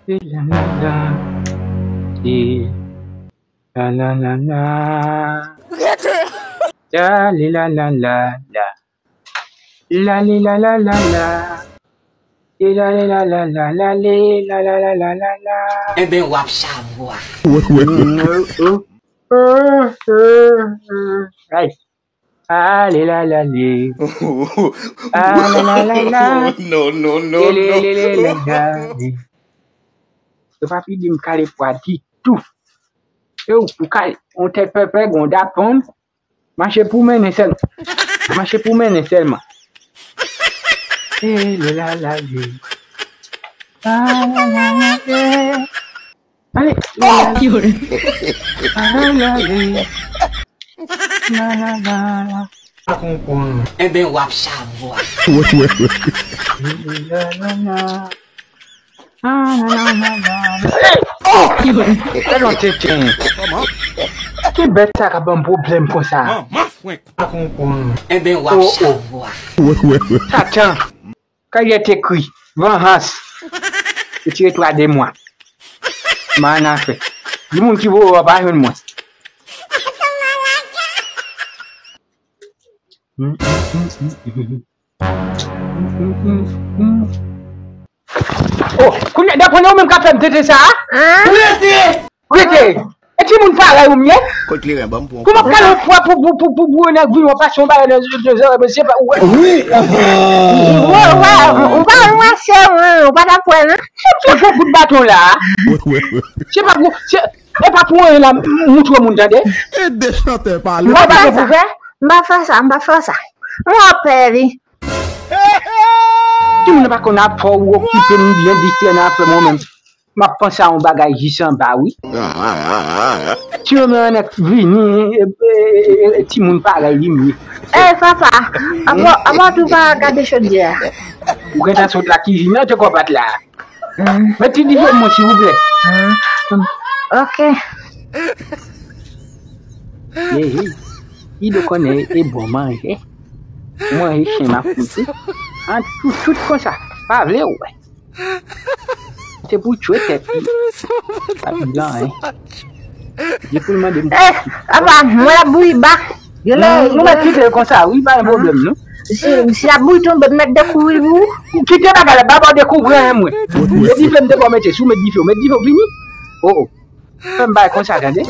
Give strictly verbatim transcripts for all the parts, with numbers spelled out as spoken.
Li la la la. Li la la la la. La li la la la la. La li la la la la. Li la li la la la la li la la la la la la. Enben w ap savwa. Ay. Ale la la le. Ale la la la. No, no, no, no. Ele le le le la le. Yo pa pi di m kale pwa ditou. Yo, ou kale, on tèt pèpè, gon dapon. Mache pou mennen sèlman. Mache pou mennen sèlman. Ele la la le. Ale. Oh, purée. Ale, ale. La, la, la, la. Pa konprann. Enben, w ap savwa. Wi, wi, wi. La, la, la. La, la, la, la, la. Oh, purée. Gade yon tenten. Ki bèt sa ka ban m pwoblèm konsa? Manman fwenk. Pa konprann. Enben, w ap savwa. Wi, wi, wi. Satan. Kay et écrit, vengeance. Retire twa de mwa. M a anafè. Di moun ki voye w pa jwenn mwen. Oh, kounye a, dapre ou menm k ap fè m tete sa a? Rete! Rete! E timoun parèy ou m ye? Kot kleren, ban m pran. Kòman pale fwa pou, pou, pou, pou, pou nèg vin wè pase yon bagay nan, nan, nan zòrèy, se pa ou wè. Wi. Ou, ou pa, ou pa ranmase, ou pa t ap wè, non? Se pou fè kout baton la. Se pa pou, se, e pa pou anyen la, moutre moun, tande. Ede chantè pale. M pa fè sa, m pa fè sa, m pa fè sa. Mwen pè li. Timoun nan pa konn afè w okipe m byen distrè nan afè mwen menm. M ap panse a yon bagay jis anba, wi. Ti Romeo nèk vini, e, e, e, e, timoun parèy li m ye. Ey, papa, apa, apa tou pa gade chodyè a? Ou gentan sot lakizin nan, te kò pa t la. Met ti dife mwen, silvouplè. Ok. Ye, ye. Ido konnen e bon manje. Manje chen m ap fout. An tout, tout konsa. Pa vle wè. Se pou tchwe tèt li. Pa vle anyen. Depi l mande m. Eh, apa, mwen ap bouyi ba. Gen lè, nou mèt kite l konsa, wi, pa gen pwoblèm, non. Si, si l ap bouyi tonbe, m mèt dekouvri pou ou. Kite bagay la, ba bò dekouvri anyen mwen. E dife m te bò mete, si w met dife, w met dife, w fini. Oh, oh. Fè m bay konsa, tande.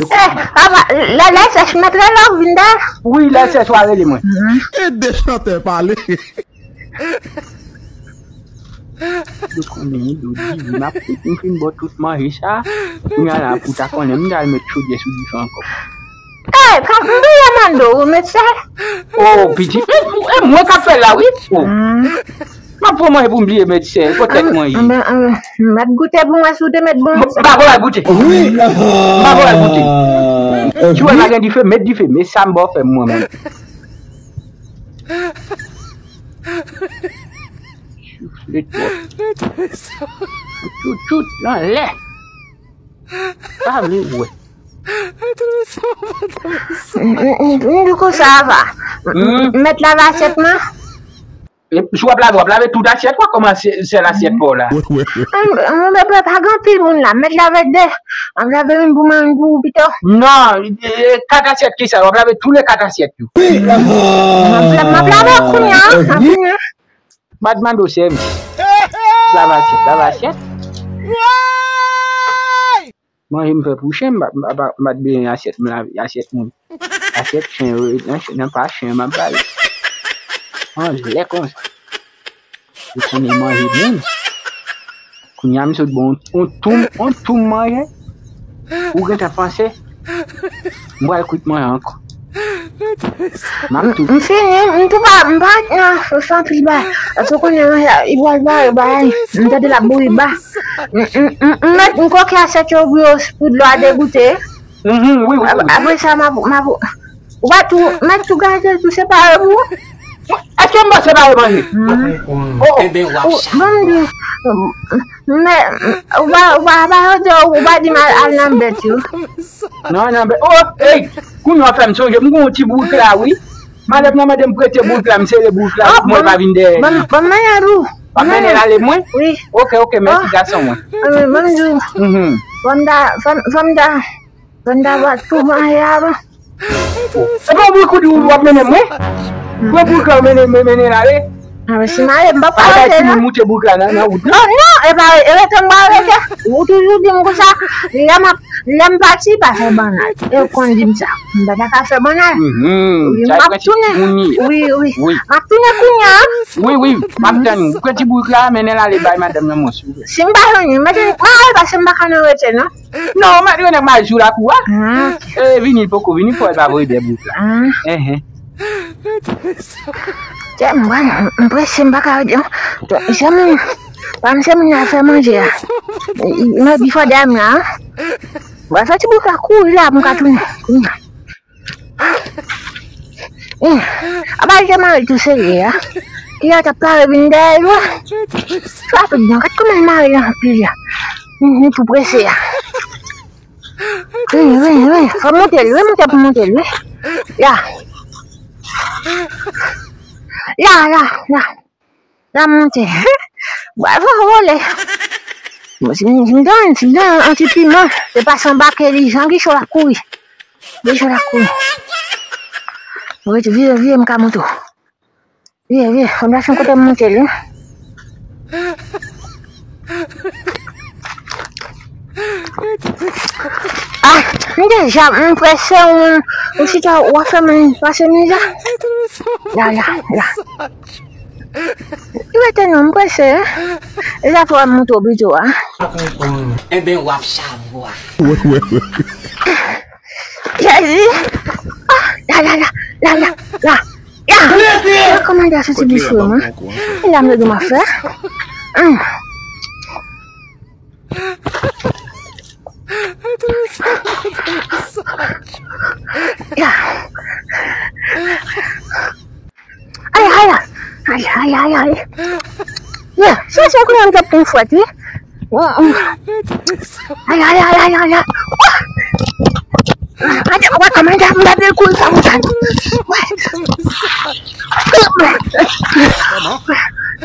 Eh, apa, lè, lè sèch, mèt rele w vin dèyè. Wi, lè sèch, w a rele mwen. Ede chantè pale. Yo konnen, yo di, m ap tout, m fin bò tout manje sa. Kounye a la, pou ta konnen, m ta al met chodyè sou dife ankò. Eh, pa, m bliye mande w, mesye. Oh, piti, e, e mwen k ap fè l la, wi. Oh. M ap pran manje pou m bliye medsen, pou tèt mwen ye. M ap goute pou mwen si w te met bon. M pa pral goute. Wi. M pa pral goute. Si w wè pa gen dife, met dife. Men sa m ba w fè mwen menm. Soufle twòp. Tout, tout, nan lè. Pa vle wè. M, m, m, m di konsa, apa. M, m, mèt lave asyèt mwen. E, si w ap lave, w ap lave tout asyèt ou, kòman se, sèl asyèt pa w la? M, m, m, pa gen anpil moun la. Mèt lave de. M ap lave youn pou mwen, youn pou ou pito. Non, e, e, kat asyèt ki sa? W ap lave tout le kat asyèt yo. M ap, m ap lave kounye a, kounye a. M ap mande w sèvis. Lave asyèt, lave asyèt. Manje m fè pou chen, m pa, m pa, m pa t benyen asyèt m lave, asyèt moun. Asyèt chen yo, nan chen, nan pa chen m ap pale. Anlè konsa. Ou konnen manje moun. Kounye a m sot bon, on toum, on toum manje. Ou gentan panse. M pral kwit manje ankò. M ap tou. M fini, m tou pa, m pa nan fè anpil bagay. Paske w konnen manje a, li pral bare bagay. M tande l ap bouyi ba. M, m, m, m mèt, m koke asyèt yo pou yo, pou dlo a degoute. Mhm, wi, wi, wi. Apre sa, m ap, m ap, ou pa tou, mèt tou gade tou separe pou ou. Èske m pa separe manje? Mhm. Oh, oh. Ou, ban m di, men, ou pa, ou pa, ou pa di m al, al nan bèt yo. Non, nan bèt. Oh, hey, kounye a w fè m sonje, m gon ti bout la, wi. Malèt nan mande m prete bout la, m sere bout la, mwen pa vin dèyè. Ban m, ban m manje tou. W ap mennen l ale mwen? Wi. Ok, ok, mèsi gason mwen. Anben, ban m di w. Mhm. Fò m ta, fò m, fò m ta, fò m ta bat pou manje a bon. Se pa bourik ou di w ap mennen mwen? Pran bourik la, mennen, mennen l ale. Anben, si m ale, m p ap ka rete la. Timoun moute bourik la nan, nan wout. Non, non, e pa, e rete m pa rete. Ou toujou di m konsa, lè m ap Lè m pati, pa fè bannal. E w konn di m sa. M pa ta ka fè bannal. Mhm. Wi, m ap tounen. Wi, wi. Wi. M ap tounen kounye a. Wi, wi. M ap tann ou. Pran ti bourik la, mennen l ale bay madanm nan, mwen, silvouplè. Si m pa jwenn li, m mete li, m al pase m pa ka nan rete, non. Non, ou mèt rete m al jou lakou a. Ah, ok. E, vini, l poko vini, fò l pa voye dèyè bourik la. Ah. Enhen. Tè, m pral, m prese, m pa ka rete, non. Tè, se moun, pa m se moun nan fè manje a. Mwen, bifò dam la, mwen fè ti bout la kouri la pou m ka tounen. Kounye a. Eh, apa l te mare tou serye a? Ki a t ap pare vin dèyè l, wi. Sa tout bon, gad kòman l mare l anpil la. Ni tou prese a. Wi, wi, wi. Fò monte l, wi, monte pou monte l, wi. La. La, la, la. La monte. Bravo, vole. Bon, si m, si m donn, si m donn yon ti piman, se pa san bake li, jan ki cho l ap kouri. Li cho l ap kouri. Wi, vire, vire, m ka monte w. Vire, vire, fò m chache yon kote m monte l, wi. Ah, m deja, m prese, ou, ou chita, w ap fè mwen pase mizè. La, la, la. Ou rete non, m prese, hein? E sa fò m montre w pito, a. Enben, w ap savwa. Jezi! Ah, la, la, la, la, la, la. Ya! Kòman y a soti bouch mwen? E la m dwe m a fè. Hum. Ya. Ay, ay, ay. Ay, ay, ay, ay. Ya, se, se kounya m t ap pran fwèt, wi. Ay, ay, ay, ay, ay, ay. Wè kòman y ap m gade l kouri sa moutan. Wè.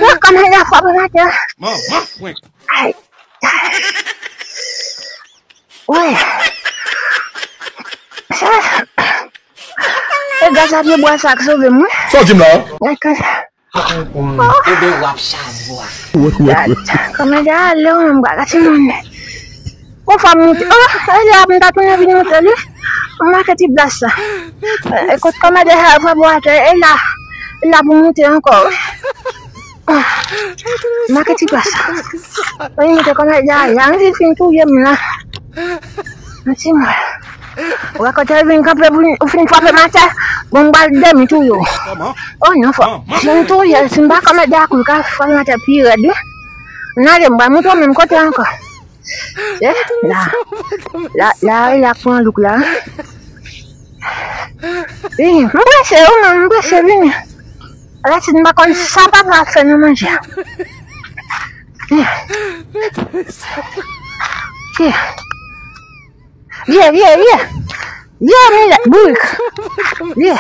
Wè kòman y ap frape m atè. Ay. Wè. Sa. E gaz a pye bwa sa k sove m, wi. Sa w di m la? Gad kòman. Enben, w ap savwa. Gad kòman y ale, w menm, gad timoun. Yon fwa m monte, oh, e la m ta tounen vin monte li. M make ti plas la. E kot kòman deja frape atè, e la, e la pou monte ankò, wi. Ah, make ti plas. Mwen mete kòmèdya a, anvi fin touye m la. An ti mwen. Ou wè kote l vin kanpe pou ou fin frape m atè. Bon, m pral dèmi touye w. Oh non, fò. Si m touye l, si m pa kòmèdya ak ou, l ka frape m atè pi rèd, wi. N ale, m pral montre w menm kote ankò. Eh, la. La, la, la, pran louk la. Vini, m prese, ou menm, m prese, vini. Alèksid, m pa konn sa papa ap fè nan manje a. Vini. Vini. Vini, vini, vini. Vini, Milèt, bourik. Vini.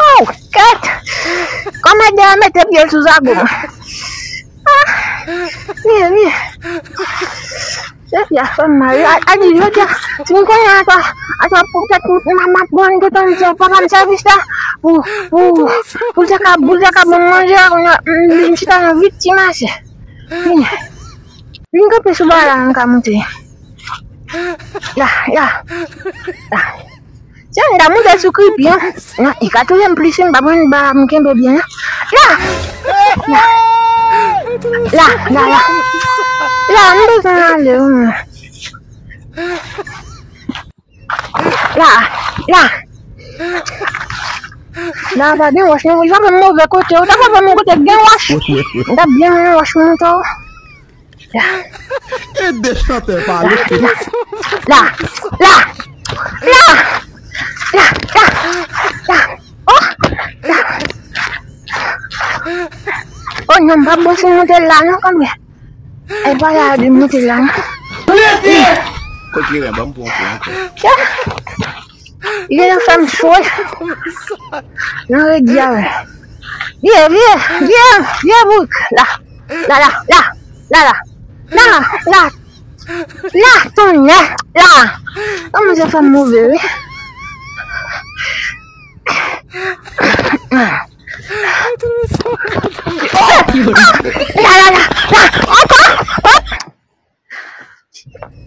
Oh, kèt. Kòmèdya a mete pye l sou zago mwen. Ah, vini, vini. Se fi a fè m mal. A, a di, jodi a, si m konnen atò, atò poutèt m, m, m ap rann tout an papa m sèvis la, pou, pou, pou l te ka, pou l te ka ban m manje a, kounye a, m, m chita nan vit ti mache. Vini. Vin kanpe sou ba la, m ka monte. La, la, la. Tiens, m ta monte sou kripi an. Non, li ka touye m plis, m pa pran ba m kenbe byen an. La! La! La, la, la. La, m bezwen ale, wi. La, la. La, pa gen wòch, non. Li pa fè m move kote, ou ta fè m kote gen wòch. M ta byen gen wòch, monte. E de chantè pale. La, la, la, la, la, la. Oh, la. Oh non, m pa bwè sou monte la non, kanmenm. E pa la de monte la non. Kote wè, ban m pran pou ankò. Li nan fè m swe. Nan redi a, wè. Vye, vye, vye, vye bouk. La, la, la, la, la, la, la, la, la, tonnè, la. Kòman se fè m move, wi. La, la, la, la, ankò, hop.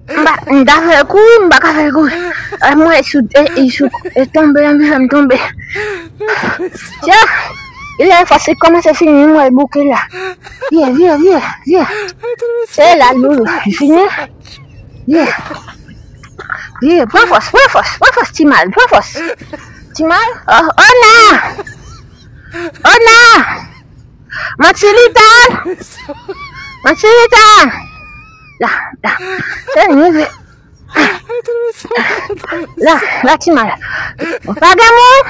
M pa, m ta fè l kouri, m pa ka fè l kouri. Ay, mwen, sou, e, e, sou, e, tonbe, anvi fè m tonbe. Tya, lè fòs li kòmanse fini, mwen, bouke la. Vye, vye, vye, vye. Se la, loulou, fini. Vye. Vye, pran fòs, pran fòs, pran fòs, ti mal, pran fòs. Ti mal, oh, oh, nan! Oh, nan! Manti li ta! Manti li ta! La, la. Se nou, la, la, ti mal. Pa gen moun?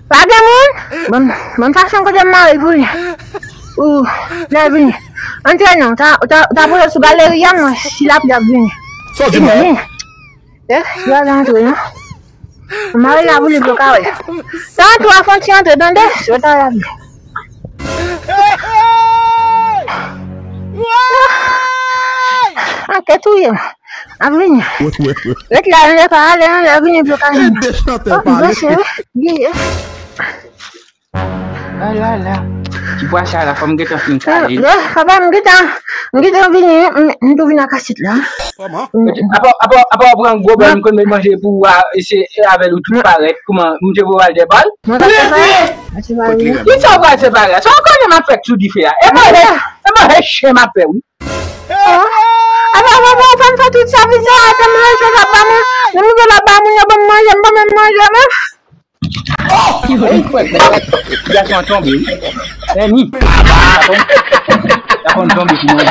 Pa gen moun? Bon, bon fason kote m mare pou li. Ou, lè vini. Antre non, ta, ta, ta poze sou galeri a, mwen, si l ap, l ap vini. Sa w di non? Vini. Eh, yo al antre, non? Mari la pou li pou ka wè. Tan tou a fon ti antre, tande? Yo ta la vini. Anke touye m. Ap vini. Ret la, lè pa ale, lè vini pou ka vini. Ede chantè pale. Vye, vye. Ala la. Ti pwa sa la, fò m gentan fin kale. Papa, m gentan, m gentan vini, m, m tou vin ak asit la. Apa, apa, apa w pran gwo bal, m konn manje pou ou a, se avè l ou tout parèt. Kouman, m te voye al dèbal? Mwen pa fè sa. Ki sa w pral separe a? Sa w konnen m ap fè sou dife a? E manje, e manje chen m ap fè, wi. Apa, apa, apa, ou fè m fè tout sa, vizye a, te manje la ba moun, m rive la ba moun, yo ban m manje, m pa menm manje, men. Oh! Ey, kwèk, kwèk. Gason an tonbe, wi. Eni. Gason an tonbe sou mwen.